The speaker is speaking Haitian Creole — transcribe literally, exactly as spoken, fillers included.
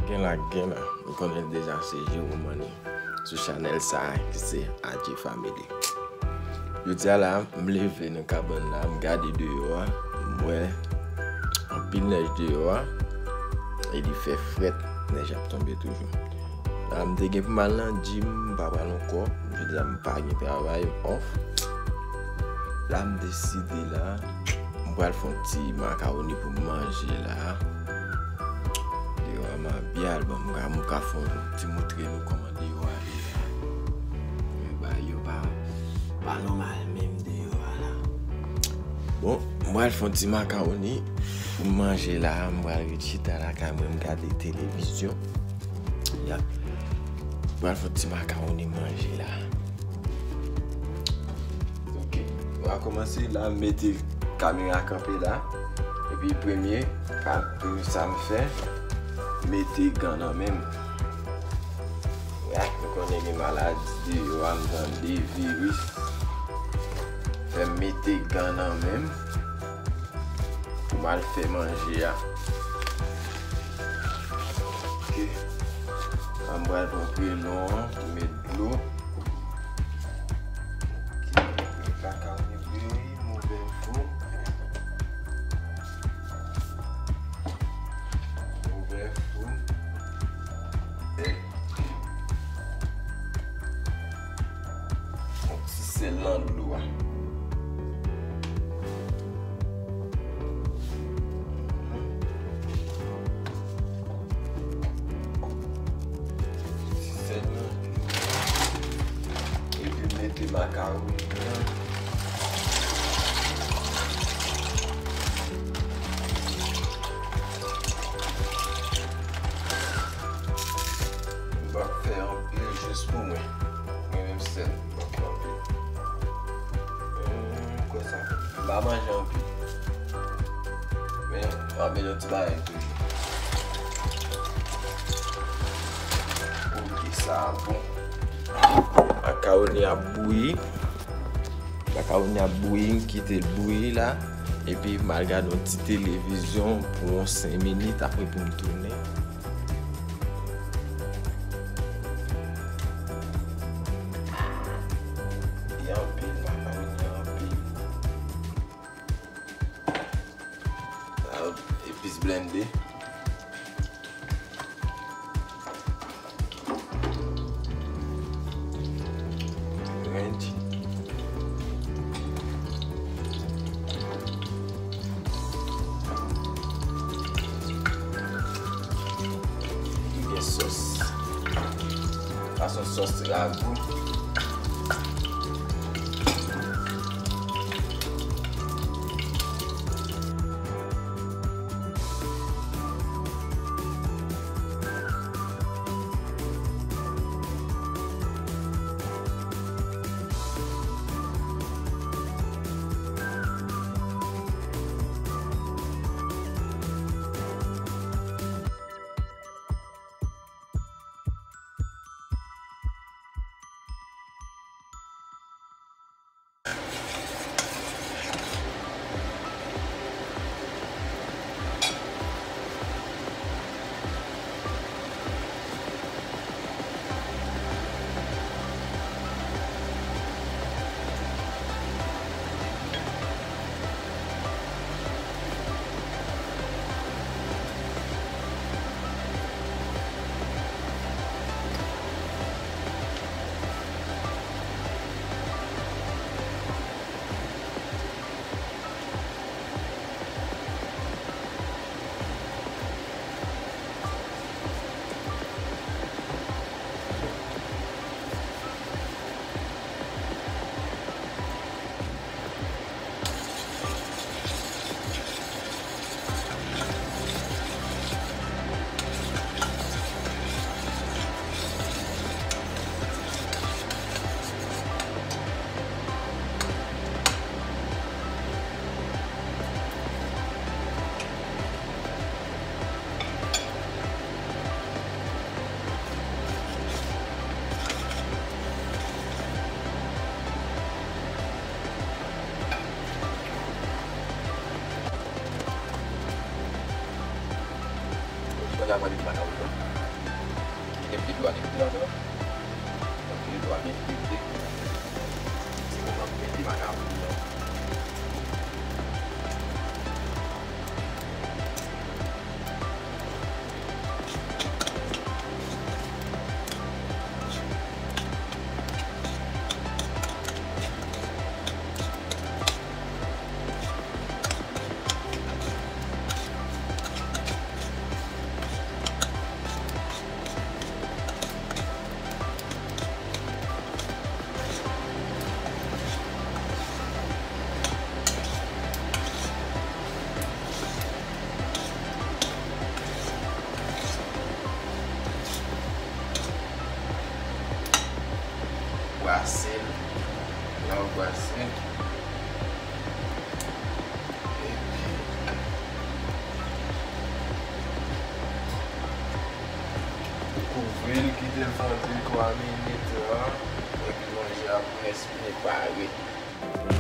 Gen la, gen la. Nou konnen l deja, se Jerome Money sou chanèl sa a ki se Adje Family. Jodi a la, m leve nan kabann la, m gade deyò a, m wè anpil nèj deyò a, e li fè frèt, nèj ap tonbe toujou. La, m te gen pou m al nan gym, m pa pral ankò. Jodi a, m pa gen travay, m off. La, m deside la, m pral fè yon ti makawoni pou m manje la. Deyò a, m ap byen al, bon, m ka, m ka fè yon ti montre nou kòman deyò a ye la. Men bagay yo pa, pa nòmal menm deyò a la. Bon, m pral fè yon ti makawoni pou m manje la, m pral ret chita lakay mwen, m gade televizyon. Ya. M pral fè yon ti makawoni manje la. Ok. Nou va kòmanse la, m mete kamera kanpe la. Epi premye, pa, premye sa m fè, mete gan nan men m. Ya, nou konnen gen maladi deyò a, m tande viris. Fè m mete gan nan men m. Pou m al fè manje a. Ok. An, m pral pran krelon an pou met dlo. Ok. Makawoni bouyi, m ouvè fou. M ouvè fou. Yon ti sèl nan dlo a. Ti sèl nan dlo a. Epi mete makawoni an. M p ap fè anpil jis pou mwen. Mwen menm sèl, m p ap fè anpil. Hmm, kwè sa. M pa manje anpil. Men, m ap met yon ti bagay toujou. Ok, sa a bon. Makawoni ap bouyi. Makawoni ap bouyi, m kite l bouyi la. Epi m al gade yon ti televizyon pou yon senk minit, apre pou m tounen. Li anpil, makawoni an anpil. Sa epis blende. Ranch. Li gen sòs. Fason sòs ragou. Pandan mwen li pa ka wè. Gen pye dwat epi ladan. Gen pye dwat epi pye. Ti moman m mete makawon nan. Bwase l. Lè w bwase l, epi kouvri l, kite l fè yon de twa minit la, epi manje a prèske pare.